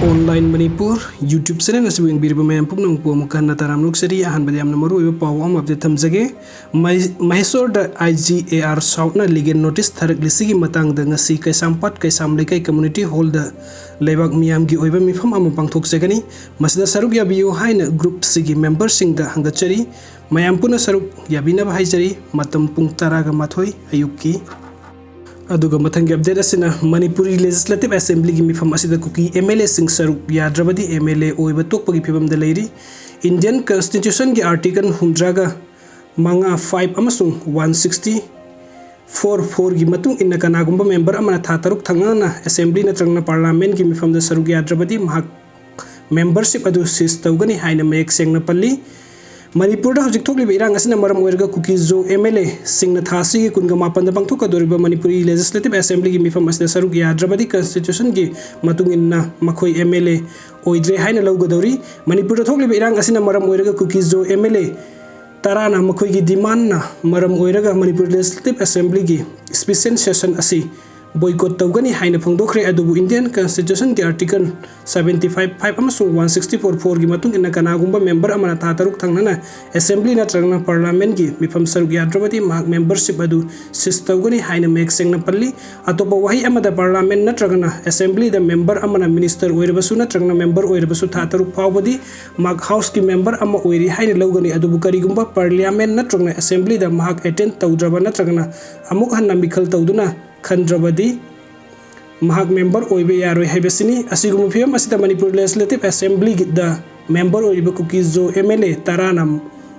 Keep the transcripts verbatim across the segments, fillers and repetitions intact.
Online Manipur YouTube channel ꯑꯁꯤꯕꯨ ꯌꯦꯡꯕꯤꯔꯤꯕ ꯃꯌꯥꯝ ꯄꯨꯝꯅꯃꯛꯄꯨ ꯑꯃꯨꯛ ꯍꯟꯅ ꯇꯔꯥꯝꯅ ꯑꯣꯛꯆꯔꯤ꯫ ꯑꯍꯥꯟꯕꯗ ꯌꯥꯝꯅ ꯃꯔꯨꯑꯣꯏꯕ ꯄꯥꯎ ꯑꯃ update ꯊꯝꯖꯒꯦ꯫ ꯃꯍꯦ-, ꯃꯍꯦꯁꯣꯔꯗ I G A R Southꯅ legal notice ꯊꯥꯔꯛꯂꯤꯁꯤꯒꯤ ꯃꯇꯥꯡꯗ ꯉꯁꯤ ꯀꯩꯁꯥꯝꯄꯥꯠ ꯀꯩꯁꯥꯝ ꯂꯩꯀꯥꯏ community hallꯗ ꯂꯩꯕꯥꯛ ꯃꯤꯌꯥꯝꯒꯤ ꯑꯣꯏꯕ ꯃꯤꯐꯝ ꯑꯃ ꯄꯥꯡꯊꯣꯛꯆꯒꯅꯤ꯫ ꯃꯁꯤꯗ ꯁꯔꯨꯛ ꯌꯥꯕꯤꯌꯨ ꯍꯥꯏꯅ group ꯑꯁꯤꯒꯤ memberꯁꯤꯡꯗ ꯍꯪꯒꯠꯆꯔꯤ꯫ ꯃꯌꯥꯝ ꯄꯨꯟꯅ ꯁꯔꯨꯛ ꯌꯥꯕꯤꯅꯕ ꯍꯥꯏꯖꯔꯤ꯫ ꯃꯇꯝ ꯄꯨꯡ ꯇꯔꯥꯒ ꯃꯥꯊꯣꯏ ꯑꯌꯨꯛꯀꯤ꯫ ꯑꯗꯨꯒ ꯃꯊꯪꯒꯤ update ꯑꯁꯤꯅ ꯃꯅꯤꯄꯨꯔꯤ Legislative Assemblyꯒꯤ ꯃꯤꯐꯝ ꯑꯁꯤꯗ ꯀꯨꯀꯤ M L Aꯁꯤꯡ ꯁꯔꯨꯛ ꯌꯥꯗ꯭ꯔꯕꯗꯤ M L A ꯑꯣꯏꯕ ꯇꯣꯛꯄꯒꯤ ꯐꯤꯕꯝꯗ ꯂꯩꯔꯤ꯫ Indian Constitutionꯒꯤ article ꯍꯨꯝꯗ꯭ꯔꯥꯒ ꯃꯉꯥ five ꯑꯃꯁꯨꯡ one sixty four fourꯒꯤ ꯃꯇꯨꯡ ꯏꯟꯅ ꯀꯅꯥꯒꯨꯝꯕ member ꯑꯃꯅ ꯊꯥ ꯇꯔꯨꯛ ꯊꯪꯅꯅ Assembly ꯅꯠꯇ꯭ꯔꯒꯅ Parliamentꯀꯤ ꯃꯤꯐꯝꯗ ꯁꯔꯨꯛ ꯌꯥꯗ꯭ꯔꯕꯗꯤ ꯃꯍꯥꯛ membership ꯑꯗꯨ cease ꯇꯧꯒꯅꯤ ꯍꯥꯏꯅ ꯃꯌꯦꯛ ꯁꯦꯡꯅ ꯄꯜꯂꯤ꯫ ꯃꯅꯤꯄꯨꯔꯗ ꯍꯧꯖꯤꯛ ꯊꯣꯛꯂꯤꯕ ꯏꯔꯥꯡ ꯑꯁꯤꯅ ꯃꯔꯝ ꯑꯣꯏꯔꯒ ꯀꯨꯀꯤ ꯖꯣ M L Aꯁꯤꯡꯅ ꯊꯥ ꯑꯁꯤꯒꯤ ꯀꯨꯟꯒ ꯃꯥꯄꯟꯗ ꯄꯥꯡꯊꯣꯛꯀꯗꯧꯔꯤꯕ ꯃꯅꯤꯄꯨꯔꯤ Legislative Assemblyꯒꯤ ꯃꯤꯐꯝ ꯑꯁꯤꯗ ꯁꯔꯨꯛ ꯌꯥꯗ꯭ꯔꯕꯗꯤ Constitutionꯒꯤ ꯃꯇꯨꯡ ꯏꯟꯅ ꯃꯈꯣꯏ M L A ꯑꯣꯏꯗ꯭ꯔꯦ ꯍꯥꯏꯅ ꯂꯧꯒꯗꯧꯔꯤ꯫ ꯃꯅꯤꯄꯨꯔꯗ ꯊꯣꯛꯂꯤꯕ ꯏꯔꯥꯡ ꯑꯁꯤꯅ ꯃꯔꯝ ꯑꯣꯏꯔꯒ ꯀꯨꯀꯤ ꯖꯣ M L A ꯇꯔꯥꯅ ꯃꯈꯣꯏꯒꯤ demandꯅ ꯃꯔꯝ ꯑꯣꯏꯔꯒ ꯃꯅꯤꯄꯨꯔ Legislative Assemblyꯒꯤ special session ꯑꯁꯤ boycott ꯇꯧꯒꯅꯤ ꯍꯥꯏꯅ ꯐꯣꯡꯗꯣꯛꯈ꯭ꯔꯦ꯫ ꯑꯗꯨꯕꯨ Indian Constitutionꯒꯤ article seventy five five ꯑꯃꯁꯨꯡ one sixty four fourꯒꯤ ꯃꯇꯨꯡ ꯏꯟꯅ ꯀꯅꯥꯒꯨꯝꯕ member ꯑꯃꯅ ꯊꯥ ꯇꯔꯨꯛ ꯊꯪꯅꯅ Assembly ꯅꯠꯇ꯭ꯔꯒꯅ Parliamentꯀꯤ ꯃꯤꯐꯝ ꯁꯔꯨꯛ ꯌꯥꯗ꯭ꯔꯕꯗꯤ ꯃꯍꯥꯛ membership ꯑꯗꯨ cease ꯇꯧꯒꯅꯤ ꯍꯥꯏꯅ ꯃꯌꯦꯛ ꯁꯦꯡꯅ ꯄꯜꯂꯤ꯫ ꯑꯇꯣꯞꯄ ꯋꯥꯍꯩ ꯑꯃꯗ Parliament ꯅꯠꯇ꯭ꯔꯒꯅ Assemblyꯗ member ꯑꯃꯅ minister ꯑꯣꯏꯔꯕꯁꯨ ꯅꯠꯇ꯭ꯔꯒꯅ member ꯑꯣꯏꯔꯕꯁꯨ ꯊꯥ ꯇꯔꯨꯛ ꯐꯥꯎꯕꯗꯤ ꯃꯍꯥꯛ Houseꯀꯤ member ꯑꯃ ꯑꯣꯏꯔꯤ ꯍꯥꯏꯅ ꯂꯧꯒꯅꯤ꯫ ꯑꯗꯨꯕꯨ ꯀꯔꯤꯒꯨꯝꯕ Parliament ꯅꯠꯇ꯭ꯔꯒꯅ Assemblyꯗ ꯃꯍꯥꯛ attend ꯇꯧꯗ꯭ꯔꯕ ꯅꯠꯇ꯭ꯔꯒꯅ ꯑꯃꯨꯛ ꯍꯟꯅ ꯃꯤꯈꯜ ꯇꯧꯗꯨꯅ ꯈꯟꯗ꯭ꯔꯕꯗꯤ ꯃꯍꯥꯛ member ꯑꯣꯏꯕ ꯌꯥꯔꯣꯏ ꯍꯥꯏꯕꯁꯤꯅꯤ꯫ ꯑꯁꯤꯒꯨꯝꯕ ꯐꯤꯕꯝ ꯑꯁꯤꯗ ꯃꯅꯤꯄꯨꯔ Legislative Assemblyꯗ member ꯑꯣꯏꯔꯤꯕ ꯀꯨꯀꯤ ꯖꯣ M L A ꯇꯔꯥꯅ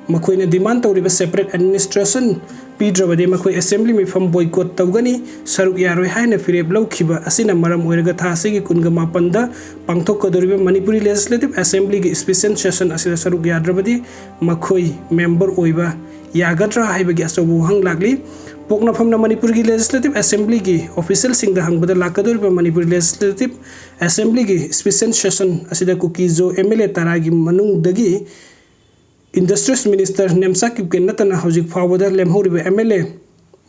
ꯃꯈꯣꯏꯅ demand ꯇꯧꯔꯤꯕ separate administration ꯄꯤꯗ꯭ꯔꯕꯗꯤ ꯃꯈꯣꯏ Assembly ꯃꯤꯐꯝ boycott ꯇꯧꯒꯅꯤ, ꯁꯔꯨꯛ ꯌꯥꯔꯣꯏ ꯍꯥꯏꯅ ꯐꯤꯔꯦꯞ ꯂꯧꯈꯤꯕ ꯑꯁꯤꯅ ꯃꯔꯝ ꯑꯣꯏꯔꯒ ꯊꯥ ꯑꯁꯤꯒꯤ ꯀꯨꯟꯒ ꯃꯥꯄꯟꯗ ꯄꯥꯡꯊꯣꯛꯀꯗꯧꯔꯤꯕ ꯃꯅꯤꯄꯨꯔꯤ Legislative Assemblyꯒꯤ special session ꯑꯁꯤꯗ ꯁꯔꯨꯛ ꯌꯥꯗ꯭ꯔꯕꯗꯤ ꯃꯈꯣꯏ member ꯑꯣꯏꯕ ꯌꯥꯒꯗ꯭ꯔꯥ ꯍꯥꯏꯕꯒꯤ ꯑꯆꯧꯕ ꯋꯥꯍꯪ ꯂꯥꯛꯂꯤ꯫ ꯄꯣꯛꯅꯐꯝꯅ ꯃꯅꯤꯄꯨꯔꯒꯤ Legislative Assemblyꯒꯤ officialꯁꯤꯡꯗ ꯍꯪꯕꯗ ꯂꯥꯛꯀꯗꯧꯔꯤꯕ ꯃꯅꯤꯄꯨꯔ Legislative Assemblyꯒꯤ special session ꯑꯁꯤꯗ ꯀꯨꯀꯤ ꯖꯣ M L A ꯇꯔꯥꯒꯤ ꯃꯅꯨꯡꯗꯒꯤ Industries Minister ꯅꯦꯝꯆꯥ ꯀꯤꯞꯒꯦꯟ ꯅꯠꯇꯅ ꯍꯧꯖꯤꯛ ꯐꯥꯎꯕꯗ ꯂꯦꯝꯍꯧꯔꯤꯕ M L A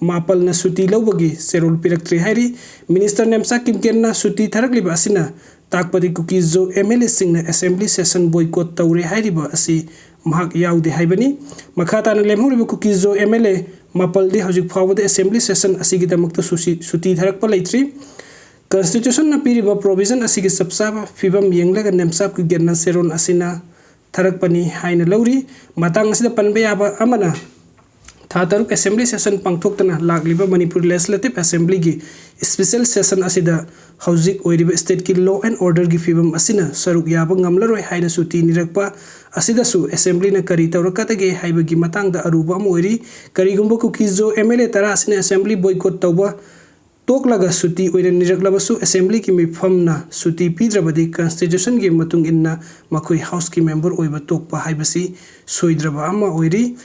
ꯃꯥꯄꯜꯅ ꯁꯨꯇꯤ ꯂꯧꯕꯒꯤ ꯆꯦꯔꯣꯜ ꯄꯤꯔꯛꯇ꯭ꯔꯤ ꯍꯥꯏꯔꯤ꯫ Minister ꯅꯦꯝꯆꯥ ꯀꯤꯞꯒꯦꯟꯅ ꯁꯨꯇꯤ ꯊꯥꯔꯛꯂꯤꯕ ꯑꯁꯤꯅ ꯇꯥꯛꯄꯗꯤ ꯀꯨꯀꯤ ꯖꯣ ꯑꯦꯝ ꯑꯦꯜ ꯑꯦꯁꯤꯡꯅ assembly session boycott ꯇꯧꯔꯦ ꯍꯥꯏꯔꯤꯕ ꯑꯁꯤ ꯃꯍꯥꯛ ꯌꯥꯎꯗꯦ ꯍꯥꯏꯕꯅꯤ꯫ ꯃꯈꯥ ꯇꯥꯅ ꯂꯦꯝꯍꯧꯔꯤꯕ ꯀꯨꯀꯤ ꯖꯣ ꯑꯦꯝ ꯑꯦꯜ ꯑꯦ ꯃꯥꯄꯜꯗꯤ ꯍꯧꯖꯤꯛ ꯐꯥꯎꯕꯗ assembly session ꯑꯁꯤꯒꯤꯗꯃꯛꯇ ꯁꯨꯁꯤ-, ꯁꯨꯇꯤ ꯊꯥꯔꯛꯄ ꯂꯩꯇ꯭ꯔꯤ꯫ Constitution ꯅ ꯄꯤꯔꯤꯕ provision ꯑꯁꯤꯒꯤ ꯆꯞ ꯆꯥꯕ ꯐꯤꯕꯝ ꯌꯦꯡꯂꯒ ꯅꯦꯝꯆꯥꯞꯀꯤ ꯒ꯭ꯌꯥꯅꯆꯦꯔꯣꯟ ꯑꯁꯤꯅ ꯊꯥꯔꯛꯄꯅꯤ ꯍꯥꯏꯅ ꯂꯧꯔꯤ꯫ ꯃꯇꯥꯡ ꯑꯁꯤꯗ ꯄꯟꯕ ꯌꯥꯕ ꯑꯃꯅ, ꯊꯥ ꯇꯔꯨꯛ assembly session ꯄꯥꯡꯊꯣꯛꯇꯅ ꯂꯥꯛꯂꯤꯕ ꯃꯅꯤꯄꯨꯔ Legislative Assembly ꯒꯤ special session ꯑꯁꯤꯗ ꯍꯧꯖꯤꯛ ꯑꯣꯏꯔꯤꯕ state ꯀꯤ law and order ꯒꯤ ꯐꯤꯕꯝ ꯑꯁꯤꯅ ꯁꯔꯨꯛ ꯌꯥꯕ ꯉꯝꯂꯔꯣꯏ ꯍꯥꯏꯅ ꯁꯨꯇꯤ ꯅꯤꯔꯛꯄ ꯑꯁꯤꯗꯁꯨ assembly ꯅ ꯀꯔꯤ ꯇꯧꯔꯛꯀꯗꯒꯦ ꯍꯥꯏꯕꯒꯤ ꯃꯇꯥꯡꯗ ꯑꯔꯨꯕ ꯑꯃ ꯑꯣꯏꯔꯤ꯫ ꯀꯔꯤꯒꯨꯝꯕ ꯀꯨꯀꯤ ꯖꯣ ꯑꯦꯝ ꯑꯦꯜ ꯑꯦ ꯇꯔꯥ ꯑꯁꯤꯅ assembly boycott ꯇꯧꯕ ꯇꯣꯛꯂꯒ ꯁꯨꯇꯤ ꯑꯣꯏꯅ ꯅꯤꯔꯛꯂꯕꯁꯨ, assembly ꯒꯤ ꯃꯤꯐꯝꯅ ꯁꯨꯇꯤ ꯄꯤꯗ꯭ꯔꯕꯗꯤ Constitution ꯒꯤ ꯃꯇꯨꯡ ꯏꯟꯅ ꯃꯈꯣꯏ House ꯀꯤ member ꯑꯣꯏꯕ ꯇꯣꯛꯄ ꯍꯥꯏꯕꯁꯤ ꯁꯣꯏꯗ꯭ꯔꯕ ꯑꯃ ꯑꯣꯏꯔꯤ꯫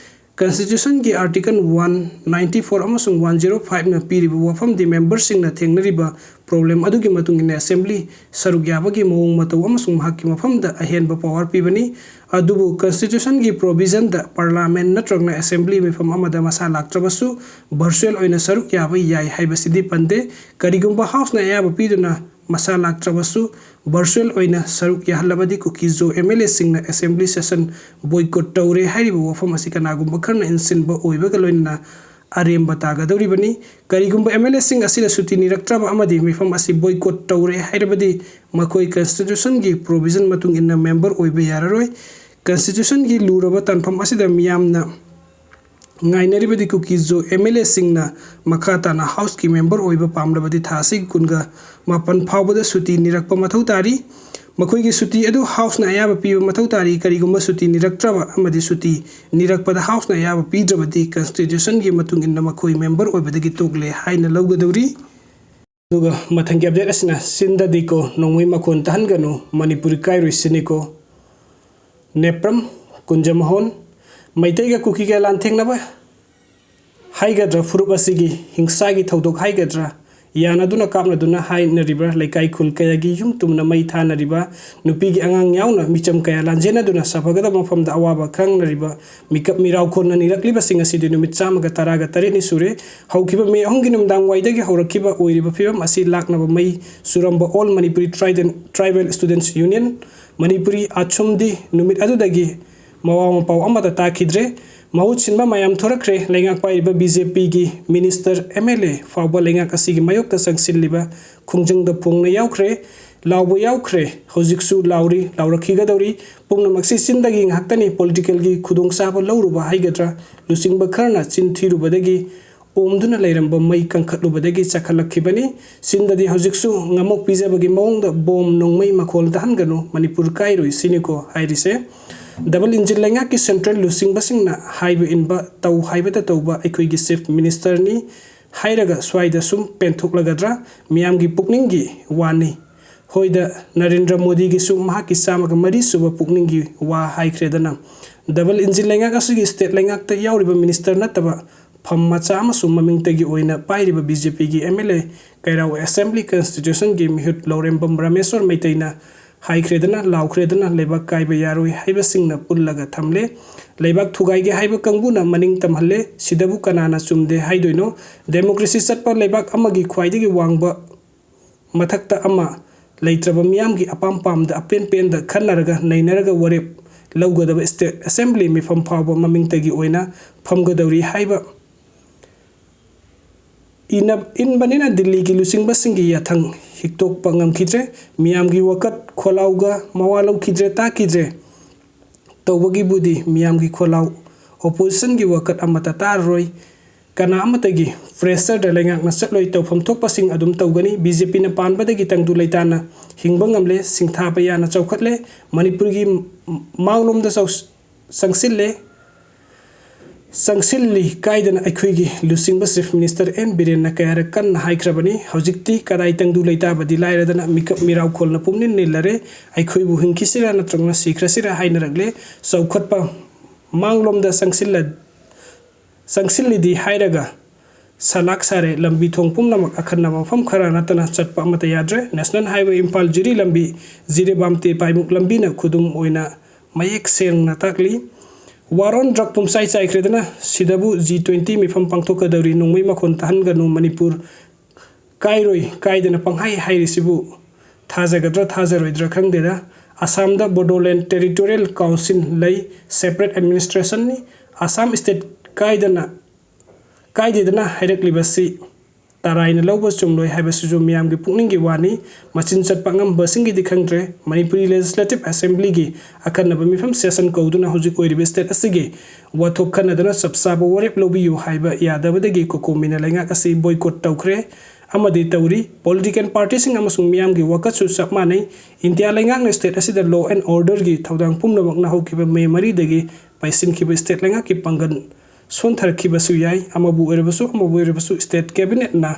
Constitution ꯒꯤ article one ninety four ꯑꯃꯁꯨꯡ one zero five ꯅ ꯄꯤꯔꯤꯕ ꯋꯥꯐꯝꯗꯤ member ꯁꯤꯡꯅ ꯊꯦꯡꯅꯔꯤꯕ problem ꯑꯗꯨꯒꯤ ꯃꯇꯨꯡ ꯏꯟꯅ assembly ꯁꯔꯨꯛ ꯌꯥꯕꯒꯤ ꯃꯑꯣꯡ ꯃꯇꯧ ꯑꯃꯁꯨꯡ ꯃꯍꯥꯛꯀꯤ ꯃꯐꯝꯗ ꯑꯍꯦꯟꯕ power ꯄꯤꯕꯅꯤ꯫ ꯑꯗꯨꯕꯨ Constitution ꯒꯤ provision ꯗ parliament ꯅꯠꯇ꯭ꯔꯒꯅ assembly ꯃꯤꯐꯝ ꯑꯃꯗ ꯃꯁꯥ ꯂꯥꯛꯇ꯭ꯔꯕꯁꯨ virtual ꯑꯣꯏꯅ ꯁꯔꯨꯛ ꯌꯥꯕ ꯌꯥꯏ ꯍꯥꯏꯕꯁꯤꯗꯤ ꯄꯟꯗꯦ꯫ ꯀꯔꯤꯒꯨꯝꯕ House ꯅ ꯑꯌꯥꯕ ꯄꯤꯗꯨꯅ ꯃꯁꯥ ꯂꯥꯛꯇ꯭ꯔꯕꯁꯨ virtual ꯑꯣꯏꯅ ꯁꯔꯨꯛ ꯌꯥꯍꯜꯂꯕꯗꯤ ꯀꯨꯀꯤ ꯖꯣ ꯑꯦꯝ ꯑꯦꯜ ꯑꯦꯁꯤꯡꯅ assembly session boycott ꯇꯧꯔꯦ ꯍꯥꯏꯔꯤꯕ ꯋꯥꯐꯝ ꯑꯁꯤ ꯀꯅꯥꯒꯨꯝꯕ ꯈꯔꯅ ꯏꯟꯁꯤꯟꯕ ꯑꯣꯏꯕꯒ ꯂꯣꯏꯅꯅ ꯑꯔꯦꯝꯕ ꯇꯥꯒꯗꯧꯔꯤꯕꯅꯤ꯫ ꯀꯔꯤꯒꯨꯝꯕ ꯑꯦꯝ ꯑꯦꯜ ꯑꯦꯁꯤꯡ ꯑꯁꯤꯅ ꯁꯨꯇꯤ ꯅꯤꯔꯛꯇ꯭ꯔꯕ ꯑꯃꯗꯤ ꯃꯤꯐꯝ ꯑꯁꯤ boycott ꯇꯧꯔꯦ ꯍꯥꯏꯔꯕꯗꯤ ꯃꯈꯣꯏ Constitution ꯒꯤ provision ꯃꯇꯨꯡ ꯏꯟꯅ member ꯑꯣꯏꯕ ꯌꯥꯔꯔꯣꯏ꯫ Constitution ꯒꯤ ꯂꯨꯔꯕ ꯇꯥꯟꯐꯝ ꯑꯁꯤꯗ ꯃꯤꯌꯥꯝꯅ ꯉꯥꯏꯅꯔꯤꯕꯗꯤ ꯀꯨꯀꯤ ꯖꯣ ꯑꯦꯝ ꯑꯦꯜ ꯑꯦꯁꯤꯡꯅ ꯃꯈꯥ ꯇꯥꯅ House ꯀꯤ member ꯑꯣꯏꯕ ꯄꯥꯝꯂꯕꯗꯤ ꯊꯥ ꯑꯁꯤꯒꯤ ꯀꯨꯟꯒ ꯃꯥꯄꯟ ꯐꯥꯎꯕꯗ ꯁꯨꯇꯤ ꯅꯤꯔꯛꯄ ꯃꯊꯧ ꯇꯥꯔꯤ꯫ ꯃꯈꯣꯏꯒꯤ ꯁꯨꯇꯤ ꯑꯗꯨ House ꯅ ꯑꯌꯥꯕ ꯄꯤꯕ ꯃꯊꯧ ꯇꯥꯔꯤ꯫ ꯀꯔꯤꯒꯨꯝꯕ ꯁꯨꯇꯤ ꯅꯤꯔꯛꯇ꯭ꯔꯕ ꯑꯃꯗꯤ ꯁꯨꯇꯤ ꯅꯤꯔꯛꯄꯗ House ꯅ ꯑꯌꯥꯕ ꯄꯤꯗ꯭ꯔꯕꯗꯤ Constitution ꯒꯤ ꯃꯇꯨꯡ ꯏꯟꯅ ꯃꯈꯣꯏ member ꯑꯣꯏꯕꯗꯒꯤ ꯇꯣꯛꯂꯦ ꯍꯥꯏꯅ ꯂꯧꯒꯗꯧꯔꯤ꯫ ꯑꯗꯨꯒ ꯃꯊꯪꯒꯤ update ꯑꯁꯤꯅ ꯁꯤꯟꯗ ꯗꯤꯀꯣ ꯅꯣꯡꯃꯩ ꯃꯈꯣꯟ ꯇꯥꯍꯟꯒꯅꯨ, ꯃꯅꯤꯄꯨꯔ ꯏꯀꯥꯏꯔꯣꯏ ꯁꯤꯅꯤꯀꯣ꯫ ꯅꯦꯄ꯭ꯔꯝ ꯀꯨꯟꯖꯃꯍꯣꯟ, ꯃꯩꯇꯩꯒ ꯀꯨꯀꯤꯒ ꯂꯥꯟꯊꯦꯡꯅꯕ ꯍꯥꯏꯒꯗ꯭ꯔꯥ, ꯐꯨꯔꯨꯞ ꯑꯁꯤꯒꯤ ꯍꯤꯡꯁꯥꯒꯤ ꯊꯧꯗꯣꯛ ꯍꯥꯏꯒꯗ꯭ꯔꯥ, ꯌꯥꯅꯗꯨꯅ ꯀꯥꯞꯅꯗꯨꯅ ꯍꯥꯏꯅꯔꯤꯕ, ꯂꯩꯀꯥꯏ ꯈꯨꯜ ꯀꯌꯥꯒꯤ ꯌꯨꯝ ꯇꯨꯝꯅ ꯃꯩ ꯊꯥꯅꯔꯤꯕ, ꯅꯨꯄꯤꯒꯤ ꯑꯉꯥꯡ ꯌꯥꯎꯅ ꯃꯤꯆꯝ ꯀꯌꯥ ꯂꯥꯟꯖꯦꯟꯅꯗꯨꯅ ꯁꯥꯐꯒꯗꯕ ꯃꯐꯝꯗ ꯑꯋꯥꯕ ꯈꯪꯅꯔꯤꯕ ꯃꯤꯀꯞ ꯃꯤꯔꯥꯎ ꯈꯣꯟꯅ ꯅꯤꯔꯛꯂꯤꯕꯁꯤꯡ ꯑꯁꯤꯗꯤ ꯅꯨꯃꯤꯠ ꯆꯥꯝꯃꯒ ꯇꯔꯥꯒ ꯇꯔꯦꯠꯅꯤ ꯁꯨꯔꯦ꯫ ꯍꯧꯈꯤꯕ ꯃꯦ ꯑꯍꯨꯝꯒꯤ ꯅꯨꯃꯤꯗꯥꯡ ꯋꯥꯏꯗꯒꯤ ꯍꯧꯔꯛꯈꯤꯕ ꯑꯣꯏꯔꯤꯕ ꯐꯤꯕꯝ ꯑꯁꯤ ꯂꯥꯛꯅꯕ ꯃꯩ ꯆꯨꯔꯝꯕ All Manipuri Trident Tribal Students Union, Manipuri ꯑꯥꯆꯨꯝꯗꯤ ꯅꯨꯃꯤꯠ ꯑꯗꯨꯗꯒꯤ ꯃꯋꯥ ꯃꯄꯥꯎ ꯑꯃꯠꯇ ꯇꯥꯈꯤꯗ꯭ꯔꯦ꯫ ꯃꯍꯨꯠ ꯁꯤꯟꯕ ꯃꯌꯥꯝ ꯊꯣꯔꯛꯈ꯭ꯔꯦ꯫ ꯂꯩꯉꯥꯛ ꯄꯥꯏꯔꯤꯕ BJPꯒꯤ minister, MLA ꯐꯥꯎꯕ ꯂꯩꯉꯥꯛ ꯑꯁꯤꯒꯤ ꯃꯥꯌꯣꯛꯇ ꯆꯪꯁꯤꯜꯂꯤꯕ ꯈꯣꯡꯖꯪꯗ ꯐꯣꯡꯅ ꯌꯥꯎꯈ꯭ꯔꯦ, ꯂꯥꯎꯕ ꯌꯥꯎꯈ꯭ꯔꯦ, ꯍꯧꯖꯤꯛꯁꯨ ꯂꯥꯎꯔꯤ, ꯂꯥꯎꯔꯛꯈꯤꯒꯗꯧꯔꯤ꯫ ꯄꯨꯝꯅꯃꯛꯁꯤ ꯆꯤꯟꯗꯒꯤ ꯉꯥꯏꯍꯥꯛꯇꯅꯤ꯫ Politicalꯒꯤ ꯈꯨꯗꯣꯡꯆꯥꯕ ꯂꯧꯔꯨꯕ ꯍꯥꯏꯒꯗ꯭ꯔꯥ, ꯂꯨꯆꯤꯡꯕ ꯈꯔꯅ ꯆꯤꯟ ꯊꯤꯔꯨꯕꯗꯒꯤ ꯑꯣꯝꯗꯨꯅ ꯂꯩꯔꯝꯕ ꯃꯩ ꯀꯟꯈꯠꯂꯨꯕꯗꯒꯤ ꯆꯥꯛꯈꯠꯂꯛꯈꯤꯕꯅꯤ꯫ ꯆꯤꯟꯗꯗꯤ ꯍꯧꯖꯤꯛꯁꯨ ꯉꯝꯃꯣꯛ ꯄꯤꯖꯕꯒꯤ ꯃꯑꯣꯡꯗ ꯕꯣꯝ ꯅꯣꯡꯃꯩ ꯃꯈꯣꯜ ꯇꯥꯍꯟꯒꯅꯨ, ꯃꯅꯤꯄꯨꯔ ꯀꯥꯏꯔꯣꯏ ꯁꯤꯅꯤꯀꯣ ꯍꯥꯏꯔꯤꯁꯦ꯫ Double engine ꯂꯩꯉꯥꯛꯀꯤ central ꯂꯨꯆꯤꯡꯕꯁꯤꯡꯅ ꯍꯥꯏꯕ ꯏꯟꯕ, ꯇꯧ ꯍꯥꯏꯕꯇ ꯇꯧꯕ ꯑꯩꯈꯣꯏꯒꯤ chief ministerꯅꯤ ꯍꯥꯏꯔꯒ ꯁ꯭ꯋꯥꯏꯗ ꯁꯨꯝ ꯄꯦꯟꯊꯣꯛꯂꯒꯗ꯭ꯔꯥ? ꯃꯤꯌꯥꯝꯒꯤ ꯄꯨꯛꯅꯤꯡꯒꯤ ꯋꯥꯅꯤ꯫ ꯍꯣꯏꯗ, ꯅꯔꯦꯟꯗ꯭ꯔ ꯃꯣꯗꯤꯒꯤꯁꯨ ꯃꯍꯥꯛꯀꯤ ꯆꯥꯝꯃꯒ ꯃꯔꯤ ꯁꯨꯕ ꯄꯨꯛꯅꯤꯡꯒꯤ ꯋꯥ ꯍꯥꯏꯈ꯭ꯔꯦꯗꯅ꯫ Double engine ꯂꯩꯉꯥꯛ ꯑꯁꯤꯒꯤ state ꯂꯩꯉꯥꯛꯇ ꯌꯥꯎꯔꯤꯕ minister ꯅꯠꯇꯕ ꯐꯝ ꯃꯆꯥ ꯑꯃꯁꯨ ꯃꯃꯤꯡꯇꯒꯤ ꯑꯣꯏꯅ ꯄꯥꯏꯔꯤꯕ BJPꯒꯤ MLA ꯀꯩꯔꯥꯎ Assembly Constituencyꯒꯤ ꯃꯤꯍꯨꯠ ꯂꯧꯔꯦꯝꯕꯝ ꯔꯥꯃꯦꯁ꯭ꯋꯔ ꯃꯩꯇꯩꯅ ꯍꯥꯏꯈ꯭ꯔꯦꯗꯅ, ꯂꯥꯎꯈ꯭ꯔꯦꯗꯅ, ꯂꯩꯕꯥꯛ ꯀꯥꯏꯕ ꯌꯥꯔꯣꯏ ꯍꯥꯏꯕꯁꯤꯡꯅ ꯄꯨꯜꯂꯒ ꯊꯝꯂꯦ꯫ ꯂꯩꯕꯥꯛ ꯊꯨꯒꯥꯏꯒꯦ ꯍꯥꯏꯕ ꯀꯥꯡꯕꯨꯅ ꯃꯅꯤꯡ ꯇꯝꯍꯜꯂꯦ꯫ ꯁꯤꯗꯕꯨ ꯀꯅꯥꯅ ꯆꯨꯝꯗꯦ ꯍꯥꯏꯗꯣꯏꯅꯣ? Democracy ꯆꯠꯄ ꯂꯩꯕꯥꯛ ꯑꯃꯒꯤ ꯈ꯭ꯋꯥꯏꯗꯒꯤ ꯋꯥꯡꯕ ꯃꯊꯛꯇ ꯑꯃ ꯂꯩꯇ꯭ꯔꯕ, ꯃꯤꯌꯥꯝꯒꯤ ꯑꯄꯥꯝ ꯄꯥꯝꯗ ꯑꯄꯦꯟ ꯄꯦꯟꯗ ꯈꯟꯅꯔꯒ ꯅꯩꯅꯔꯒ ꯋꯥꯔꯦꯞ ꯂꯧꯒꯗꯕ state assembly ꯃꯤꯐꯝ ꯐꯥꯎꯕ ꯃꯃꯤꯡꯇꯒꯤ ꯑꯣꯏꯅ ꯐꯝꯒꯗꯧꯔꯤ ꯍꯥꯏꯕ ꯏꯅ-, ꯏꯟꯕꯅꯤꯅ ꯗꯤꯜꯂꯤꯒꯤ ꯂꯨꯆꯤꯡꯕꯁꯤꯡꯒꯤ ꯌꯥꯊꯪ ꯍꯤꯛꯇꯣꯛꯄ ꯉꯝꯈꯤꯗ꯭ꯔꯦ꯫ ꯃꯤꯌꯥꯝꯒꯤ ꯋꯥꯀꯠ ꯈꯣꯜꯂꯥꯎꯒ ꯃꯋꯥ ꯂꯧꯈꯤꯗ꯭ꯔꯦ, ꯇꯥꯈꯤꯗ꯭ꯔꯦ꯫ ꯇꯧꯕꯒꯤꯕꯨꯗꯤ ꯃꯤꯌꯥꯝꯒꯤ ꯈꯣꯜꯂꯥꯎ, oppositionꯒꯤ ꯋꯥꯀꯠ ꯑꯃꯠꯇ ꯇꯥꯔꯔꯣꯏ꯫ ꯀꯅꯥ ꯑꯃꯠꯇꯒꯤ pressureꯗ ꯂꯩꯉꯥꯛꯅ ꯆꯠꯂꯣꯏ꯫ ꯇꯧꯐꯝ ꯊꯣꯛꯄꯁꯤꯡ ꯑꯗꯨꯝ ꯇꯧꯒꯅꯤ꯫ BJPꯅ ꯄꯥꯟꯕꯗꯒꯤ ꯇꯪꯗꯨ ꯂꯩꯇꯥꯅ ꯍꯤꯡꯕ ꯉꯝꯂꯦ꯫ ꯁꯤꯡꯊꯥꯕ ꯌꯥꯅ ꯆꯥꯎꯈꯠꯂꯦ꯫ ꯃꯅꯤꯄꯨꯔꯒꯤ ꯃꯥꯡꯂꯣꯝꯗ ꯆꯥꯎ-, ꯆꯪꯁꯤꯜꯂꯦ꯫ ꯆꯪꯁꯤꯜꯂꯤ ꯀꯥꯏꯗꯅ ꯑꯩꯈꯣꯏꯒꯤ ꯂꯨꯆꯤꯡꯕ chief minister ꯑꯦꯟ ꯕꯤꯔꯦꯟꯅ ꯀꯌꯥꯔꯛ ꯀꯟꯅ ꯍꯥꯏꯈ꯭ꯔꯕꯅꯤ꯫ ꯍꯧꯖꯤꯛꯇꯤ ꯀꯗꯥꯏ ꯇꯪꯗꯨ ꯂꯩꯇꯥꯕꯗꯤ ꯂꯥꯏꯔꯗꯅ ꯃꯤꯀꯞ ꯃꯤꯔꯥꯎꯈꯣꯜꯅ ꯄꯨꯝꯅꯤꯜ ꯅꯤꯜꯂꯔꯦ꯫ ꯑꯩꯈꯣꯏꯕꯨ ꯍꯤꯡꯈꯤꯁꯤꯔꯥ ꯅꯠꯇ꯭ꯔꯒꯅ ꯁꯤꯈ꯭ꯔꯁꯤꯔꯥ ꯍꯥꯏꯅꯔꯛꯂꯦ꯫ ꯆꯥꯎꯈꯠꯄ ꯃꯥꯡꯂꯣꯝꯗ ꯆꯪꯁꯤꯜꯂ-, ꯆꯪꯁꯤꯜꯂꯤꯗꯤ ꯍꯥꯏꯔꯒ ꯁꯂꯥꯛ ꯁꯥꯔꯦ꯫ ꯂꯝꯕꯤ ꯊꯣꯡ ꯄꯨꯝꯅꯃꯛ ꯑꯈꯟꯅꯕ ꯃꯐꯝ ꯈꯔ ꯅꯠꯇꯅ ꯆꯠꯄ ꯑꯃꯠꯇ ꯌꯥꯗ꯭ꯔꯦ꯫ ꯅꯦꯁꯅꯦꯜ ꯍꯥꯏꯋꯦ ꯏꯝꯐꯥꯜ ꯖꯤꯔꯤ ꯂꯝꯕꯤ ꯖꯤꯔꯤꯕꯥꯝ ꯇꯦ ꯄꯥꯏꯃꯨꯛ ꯂꯝꯕꯤꯅ ꯈꯨꯗꯝ ꯑꯣꯏꯅ ꯃꯌꯦꯛ ꯁꯦꯡꯅ ꯇꯥꯛꯂꯤ꯫ ꯋꯥꯔ ꯑꯣꯟ ꯗ꯭ꯔꯒ ꯄꯨꯝꯁꯥꯏ ꯆꯥꯏꯈ꯭ꯔꯦꯗꯅ ꯁꯤꯗꯕꯨ ꯖꯤ ꯇ꯭ꯋꯦꯟꯇꯤ ꯃꯤꯐꯝ ꯄꯥꯡꯊꯣꯛꯀꯗꯧꯔꯤ꯫ ꯅꯣꯡꯃꯩ ꯃꯈꯣꯟ ꯇꯥꯍꯟꯒꯅꯨ ꯃꯅꯤꯄꯨꯔ ꯀꯥꯏꯔꯣꯏ ꯀꯥꯏꯗꯅ ꯄꯪꯍꯥꯏ ꯍꯥꯏꯔꯤꯁꯤꯕꯨ ꯊꯥꯖꯒꯗ꯭ꯔꯥ ꯊꯥꯖꯔꯣꯏꯗ꯭ꯔꯥ ꯈꯪꯗꯦꯗ꯫ ꯑꯁꯥꯝꯗ ꯕꯣꯗꯣꯂꯦꯟ ꯇꯦꯔꯤꯇꯣꯔꯤꯌꯦꯜ ꯀꯥꯎꯟꯁꯤꯜ ꯂꯩ, ꯁꯦꯄꯔꯦꯠ ꯑꯦꯗꯃꯤꯅꯤꯁꯇ꯭ꯔꯦꯁꯟꯅꯤ꯫ ꯑꯁꯥꯝ ꯁ꯭ꯇꯦꯠ ꯀꯥꯏꯗꯅ ꯀꯥꯏꯗꯦꯗꯅ ꯍꯥꯏꯔꯛꯂꯤꯕꯁꯤ ꯇꯔꯥꯏꯅ ꯂꯧꯕ ꯆꯨꯝꯂꯣꯏ ꯍꯥꯏꯕꯁꯤꯁꯨ ꯃꯤꯌꯥꯝꯒꯤ ꯄꯨꯛꯅꯤꯡꯒꯤ ꯋꯥꯅꯤ꯫ ꯃꯆꯤꯟ ꯆꯠꯄ ꯑꯉꯝꯕꯁꯤꯡꯒꯤꯗꯤ ꯈꯪꯗ꯭ꯔꯦ꯫ ꯃꯅꯤꯄꯨꯔꯤ ꯂꯦꯖꯤꯁꯂꯦꯇꯤꯚ ꯑꯦꯁꯦꯝꯕ꯭ꯂꯤꯒꯤ ꯑꯈꯟꯅꯕ ꯃꯤꯐꯝ ꯁꯦꯁꯟ ꯀꯧꯗꯨꯅ ꯍꯧꯖꯤꯛ ꯑꯣꯏꯔꯤꯕ ꯁ꯭ꯇꯦꯠ ꯑꯁꯤꯒꯤ ꯋꯥꯊꯣꯛ ꯈꯟꯅꯗꯨꯅ ꯆꯞ ꯆꯥꯕ ꯋꯥꯔꯦꯞ ꯂꯧꯕꯤꯌꯨ ꯍꯥꯏꯕ ꯌꯥꯗꯕꯗꯒꯤ ꯀꯣꯀꯣꯃꯤꯅ ꯂꯩꯉꯥꯛ ꯑꯁꯤ ꯕꯣꯏꯀꯣꯠ ꯇꯧꯈ꯭ꯔꯦ ꯑꯃꯗꯤ ꯇꯧꯔꯤ꯫ ꯄꯣꯂꯤꯇꯤꯀꯦꯜ ꯄꯥꯔꯇꯤꯁꯤꯡ ꯑꯃꯁꯨꯡ ꯃꯤꯌꯥꯝꯒꯤ ꯋꯥꯀꯠꯁꯨ ꯆꯞ ꯃꯥꯟꯅꯩ꯫ ꯏꯟꯗꯤꯌꯥ ꯂꯩꯉꯥꯛꯅ ꯁ꯭ꯇꯦꯠ ꯑꯁꯤꯗ ꯂꯣ ꯑꯦꯟ ꯑꯣꯔꯗꯔꯒꯤ ꯊꯧꯗꯥꯡ ꯄꯨꯝꯅꯃꯛꯅ ꯍꯧꯈꯤꯕ ꯃꯦ ꯃꯔꯤꯗꯒꯤ ꯄꯩꯁꯤꯟꯈꯤꯕ ꯁ꯭ꯇꯦꯠ ꯂꯩꯉꯥꯛꯀꯤ ꯄꯥꯡꯒꯜ ꯁꯣꯟꯊꯔꯛꯈꯤꯕꯁꯨ ꯌꯥꯏ꯫ ꯑꯃꯕꯨ ꯑꯣꯏꯔꯕꯁꯨ ꯑꯃꯕꯨ ꯑꯣꯏꯔꯕꯁꯨ ꯁ꯭ꯇꯦꯠ ꯀꯦꯕꯤꯅꯦꯠꯅ